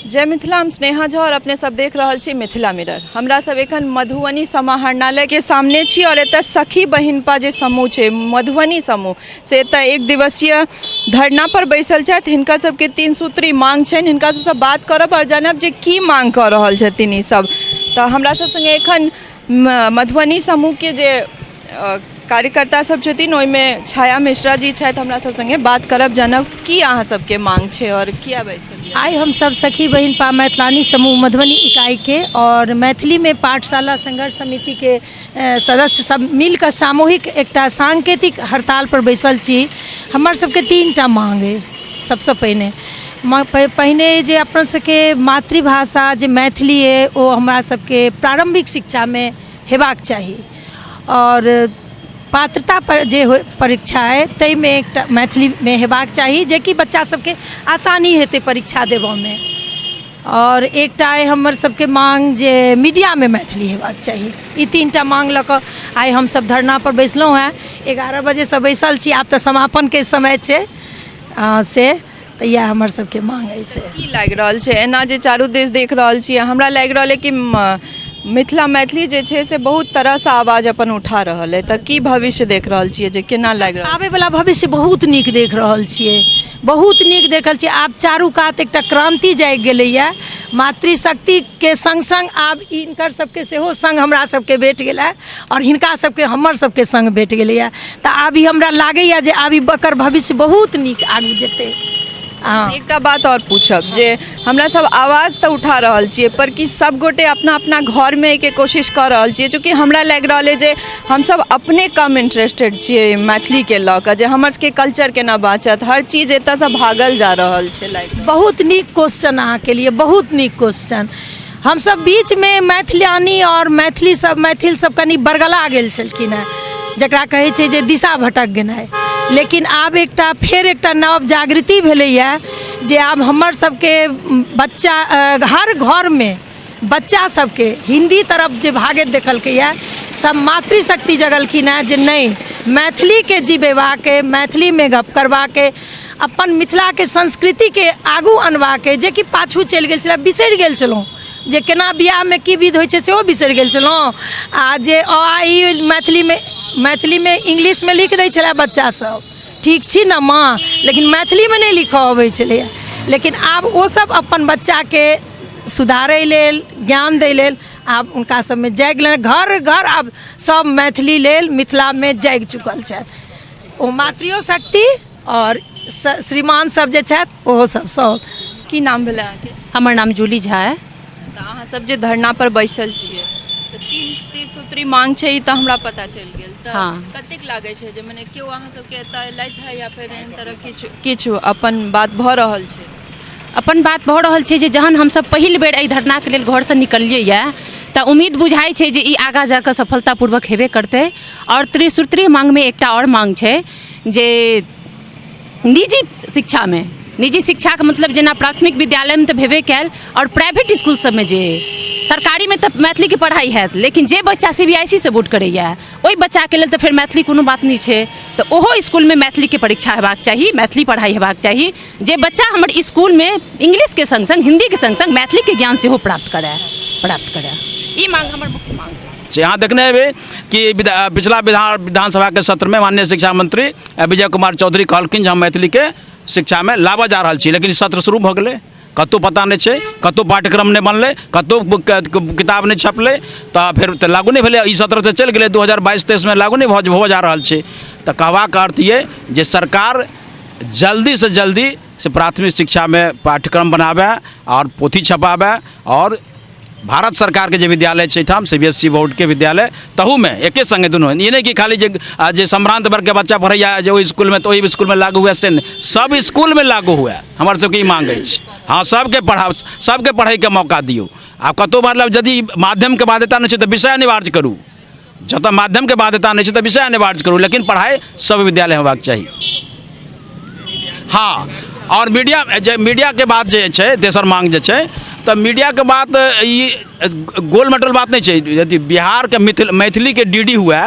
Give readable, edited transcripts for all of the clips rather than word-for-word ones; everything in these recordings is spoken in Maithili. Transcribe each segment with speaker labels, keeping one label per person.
Speaker 1: जय मिथिला, हम स्नेहा झा और अपने सब देख रहल छी मिथिला मिरर। हमरा सब एखन मधुबनी समाहरणालय के सामने छी और एतऽ सखी बहिनपा जे समूह छै मधुबनी समूह से एतऽ एक दिवसीय धरना पर बैसल छथि। हिनकर सबके 3 सूत्री मांग छनि। हिनका सबसँ बात करब और जानब जे की मांग कऽ रहल छथिन ई सब। तऽ हमरा सब संगे एखन मधुबनी समूह के जे कार्यकर्ता सब छथिन ओहिमे छाया मिश्रा जी छथि। हमरा सब संगे बात करब, जानब की अहाँ सबके मांग छै और किया बैसल।
Speaker 2: आइ हम सब सखी बहिनपा मैथिलानी समूह मधुबनी इकाई के और मैथिली में पाठशाला संघर्ष समिति के सदस्य सब मिलकर सामूहिक एकटा सांकेतिक हड़ताल पर बैसल छी। हमर सबके 3टा मांग अइ। सबसँ पहिने पहिने जे अपन सबके मातृभाषा जे मैथिली अइ ओ हमरा सबके प्रारम्भिक शिक्षामे हेबाक चाही और पात्रता पर जे होइ परीक्षा अइ ताहिमे एकटा मैथिलीमे हेबाक चाही जेकि बच्चा सबके आसानी हेतै परीक्षा देबऽमे। और एकटा अइ हमर सबके मांग जे मीडियामे मैथिली हेबाक चाही। ई 3टा मांग लऽ कऽ आइ हमसब धरनापर बैसलहुँ हेँ। 11 बजेसँ बैसल छी, आब तऽ समापनके समय छै, से तऽ इएह हमर सबके मांग अछि।
Speaker 1: की लागि रहल छै एना जे चारू दिस देख रहल छी? हमरा लागि रहल है कि मिथिला मैथिली जे छै से बहुत तरहसँ आवाज अपन उठा रहल है, तऽ की भविष्य देख रहल छियै जे केना लागि रहल?
Speaker 2: आबैवला भविष्य बहुत नीक देख रहल छियै, बहुत नीक देख रहल छियै। आब चारू कात एकटा क्रान्ति जागि गेलैए। मातृशक्तिके सङ्ग सङ्ग आब हिनकर सबके सेहो सङ्ग हमरा सबके भेट गेल हँ आओर हिनका सबके हमर सबके सङ्ग भेट गेलैए। तऽ आब ई हमरा लागैए जे आब ई एकर भविष्य बहुत नीक आगू जेतै।
Speaker 1: हँ, एकटा बात आओर पूछब जे हमरा सब आवाज तऽ उठा रहल छियै, पर कि सब गोटे अपना अपना घरमे एहिके कोशिश कऽ रहल छियै? चूँकि हमरा लागि रहल अइ जे हमसब अपने कम इंटरेस्टेड छियै मैथिलीके लऽ कऽ, जे हमर सबके कल्चर केना बाँचत। हर चीज एतऽसँ भागल जा रहल छै लागि।
Speaker 2: बहुत नीक क्वेश्चन अहाँ केलियै, बहुत नीक क्वेश्चन। हमसब बीचमे मैथिलानी आओर मैथिली सब मैथिल सब कनि बरगला गेल छलखिन हेँ, जकरा कहै छै जे दिशा भटक गेनाइ। लेकिन आब एकटा फेर एकटा नव जागृति भेलैए जे आब हमर सबके बच्चा हर घरमे बच्चा सबके हिन्दी तरफ जे भागैत देखलकैए, सब मातृशक्ति जगलखिन हेँ जे नहि, मैथिलीके जिबेबाक अइ, मैथिलीमे गप करबाक अइ, अपन मिथिलाके संस्कृतिके आगू अनबाक अइ, जेकि पाछू चलि गेल छलै, बिसरि गेल छलहुँ जे केना बियाहमे की विध होइ छै सेहो बिसरि गेल छलहुँ। आ जे अ आ इ मैथिलीमे इंग्लिशमे लिख दै छलै बच्चा सब, ठीक छी ने माँ, लेकिन मैथिलीमे नहि लिखऽ अबै छलैए। लेकिन आब ओसब अपन बच्चाके सुधारै लेल, ज्ञान दै लेल आब हुनका सबमे जागि गेलनि। घर घर आब सब मैथिली लेल मिथिलामे जागि चुकल छथि। ओ मातृयो शक्ति आओर श्रीमान सब जे छथि ओहो सब सब।
Speaker 1: की नाम भेलै अहाँके?
Speaker 3: हमर नाम जूली झा अइ।
Speaker 1: तऽ अहाँ सब जे धरना पर बैसल छियै तऽ 3 सूत्री मांग छै, ई तऽ हमरा पता चलि गेल। तऽ कतेक लागै छै जे मने केओ अहाँ सबके एतऽ एलथि है या फेर एहन तरह किछु किछु अपन बात भऽ रहल छै?
Speaker 3: अपन बात भऽ रहल छै जे जहन हमसब पहिल बेर एहि धरनाके लेल घरसँ निकललियै तऽ उम्मीद बुझाइ छै जे ई आगाँ जाकऽ सफलतापूर्वक हेबे करतै। आओर त्रिसूत्री माँगमे एकटा आओर माँग छै जे निजी शिक्षामे, निजी शिक्षाके मतलब जेना प्राथमिक विद्यालयमे तऽ भेबे कयल आओर प्राइवेट इसकुल सबमे जे सरकारीमे तऽ मैथिलीके पढ़ाइ हैत, लेकिन जे बच्चा सी बी I C सँ बोर्ड करैए ओहि बच्चाके लेल तऽ फेर मैथिली कोनो बात नहि छै, तऽ ओहो इसकुलमे मैथिलीके परीक्षा हेबाक चाही, मैथिली पढ़ाइ हेबाक चाही, जे बच्चा हमर इसकुलमे इंग्लिशके सङ्ग सङ्ग हिन्दीके सङ्ग सङ्ग मैथिलीके ज्ञान सेहो प्राप्त करय प्राप्त करय। ई माँग हमर मुख्य माँग
Speaker 4: अछि। से अहाँ देखने हेबै कि पिछला विधानसभाके सत्रमे माननीय शिक्षा मंत्री विजय कुमार चौधरी कहलखिन जे हम मैथिलीके शिक्षामे लाबऽ जा रहल छी, लेकिन सत्र शुरू भऽ गेलै, कतहु पता नहि छै, कतहु पाठ्यक्रम नहि बनलै, कतहु किताब नहि छपलै, तऽ फेर तऽ लागू नहि भेलै। ई सत्र तऽ चलि गेलै, 2022-23मे लागू नहि भऽ जा रहल छै। तऽ कहबाक अर्थ ये जे सरकार जल्दीसँ जल्दी से प्राथमिक शिक्षामे पाठ्यक्रम बनाबै आओर पोथी छपाबै आओर भारत सरकारके जे विद्यालय छै एहिठाम सी बी एस सी बोर्डके विद्यालय तहूमे एके सङ्गे दुनू, ई नहि कि खाली जे सम्भ्रान्त वर्गके बच्चा पढ़ैए जे ओहि इसकुलमे तऽ ओहि इसकुलमे लागू हुए, से नहि, सब इसकुलमे लागू हुए, हमर सबके ई माँग अछि। हँ, सबके पढ़ाउ, सबके पढ़ैके मौका दियौ। आब कतहु मतलब यदि माध्यमके बाध्यता नहि छै तऽ विषय अनिवार्य करू, जतऽ माध्यमके बाध्यता नहि छै तऽ विषय अनिवार्य करू, लेकिन पढ़ाइ सब विद्यालय होबाक चाही। हँ, आओर मीडिया जे मीडियाके बात जे छै, तेसर माँग जे छै, तऽ मीडियाके बात ई गोल मटोल बात नहि छै। यदि बिहारके मैथिलीके डी डी हुए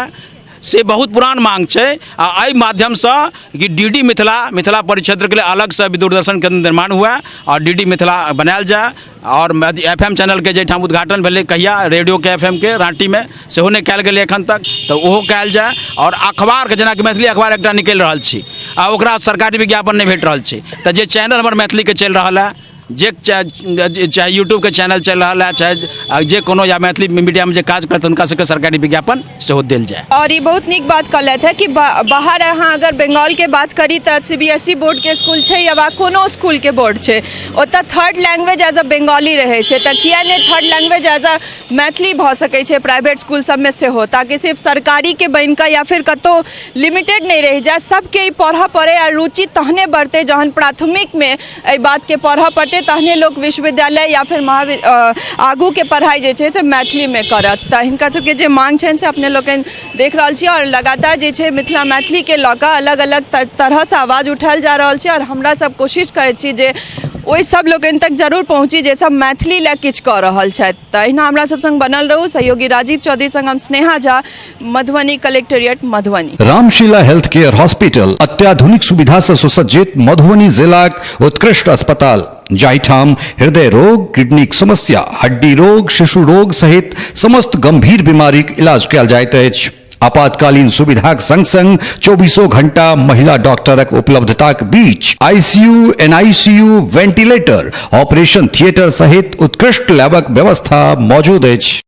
Speaker 4: से बहुत पुरान मांग छै। आ एहि माध्यमसँ कि डी डी मिथिला, मिथिला परिक्षेत्रके लेल अलगसँ दूरदर्शन केन्द्र निर्माण हुए आओर डी डी मिथिला बनायल जाय, आओर एफ एम चैनलके जाहिठाम उद्घाटन भेलै कहिया रेडियोके एफ एम के राँटीमे, सेहो नहि कयल गेलै एखन तक, तऽ ओहो कयल जाय। आओर अखबारके, जेनाकि मैथिली अखबार एकटा निकलि रहल छै आ ओकरा सरकारी विज्ञापन नहि भेट रहल छै, तऽ जे चैनल हमर मैथिलीके चलि रहल है, जे चाहे यूट्यूबके चैनल चलि रहल है, चाहे जे कोनो या मैथिली मीडियामे जे काज करत, हुनका सबके सरकारी विज्ञापन सेहो देल जाय।
Speaker 1: और ई बहुत नीक बात कहलथि है कि बाहर अहाँ अगर बंगालके बात करी तऽ सी बी एस ई बोर्डके स्कूल छै या वा कोनो स्कूलके बोर्ड छै, ओतऽ third language as a Bengali रहै छै, तऽ किया नहि third language as a Maithili भऽ सकै छै प्राइवेट स्कूल सबमे सेहो, ताकि सिर्फ सरकारीके बनिकऽ या फिर कतहु लिमिटेड नहि रहि जाय, सबके ई पढ़ऽ पड़ै आ रुचि तहने बढ़तै जहन प्राथमिकमे एहि बातके पढ़ऽ पड़तै, तहने लोक विश्वविद्यालय या फेर महावि आगूके पढ़ाइ जे छै से मैथिलीमे करत। तऽ हिनका सबके जे माँग छनि से अपने लोकनि देख रहल छी, आओर लगातार जे छै मिथिला मैथिलीके लऽ कऽ अलग अलग तरहसँ आवाज उठायल जा रहल छै, आओर हमरा सब कोशिश करैत छी जे ओहि सब लोकनि तक जरूर पहुँची जे सब मैथिली लए किछु कऽ रहल छथि। तऽ अहिना हमरा सब संग बनल रहू। सहयोगी राजीव चौधरी संग हम Sneha Jha, Madhubani collectorate, Madhubani.
Speaker 5: Ramshila health care hospital अत्याधुनिक सुविधा से सुसज्जित मधुबनी जिलाक उत्कृष्ट अस्पताल, जाहिठाम हृदय रोग, किडनीक समस्या, हड्डी रोग, शिशु रोग सहित समस्त गंभीर बीमारीक इलाज कयल जाइत अछि। आपातकालीन सुविधाक संग संग चौबीसों घंटा महिला डॉक्टरक उपलब्धताक बीच ICU, NICU, ventilator, operation theatre सहित उत्कृष्ट लैबक व्यवस्था मौजूद अछि।